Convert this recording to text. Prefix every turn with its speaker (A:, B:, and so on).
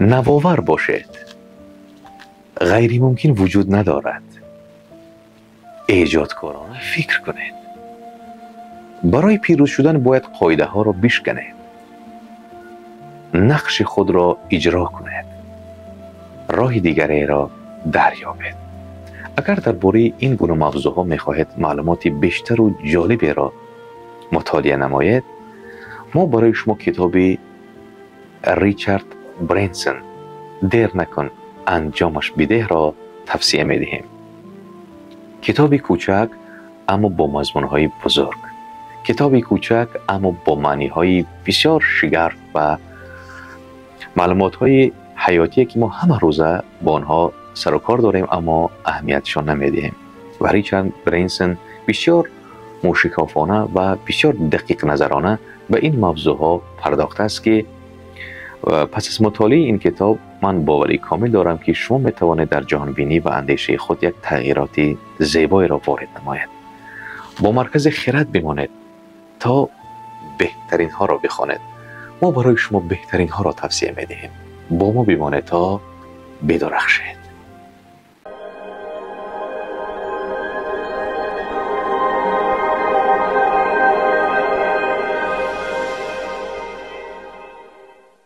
A: Навовар бошед. Ғайримумкин вуҷуд надорад. Эҷодкорона фикр кунед. Барои пирӯз шудан бояд қоидаҳоро бишканед. Нақши худро иҷро кунед. Роҳи дигареро дарёбед. Агар дар бораи ин гуна мавзӯъҳо мехоҳед маълумоти бештару ҷолиберо мутолиа намоед, мо барои шумо китоби Ричард Брэнсон «Дер накун, анҷомаш бидеҳ»-ро тавсия медиҳем. Китоби кӯчак, аммо бо мазмунҳои бузург. Китоби кӯчак, аммо бо маъниҳои бисёр шигарф ва маълумотҳои ҳаётие, ки мо ҳама рӯза бо онҳо сару кор дорем, аммо аҳамиятшон намедиҳем. Ва Ричард Брэнсон бисёр мӯшикофона ва бисёр дақиқназарона ба ин мавзӯъҳо пардохтааст, ки пас аз мутолиаи ин китоб ман боварии комил дорам, ки шумо метавонед дар ҷаҳонбинӣ ва андешаи худ як тағйироти зебоеро ворид намоед. Бо Маркази Хирад бимонед, то беҳтаринҳоро бихонед. Мо барои шумо беҳтаринҳоро тавсия медиҳем. Бо мо бимонед, то бидурахшед.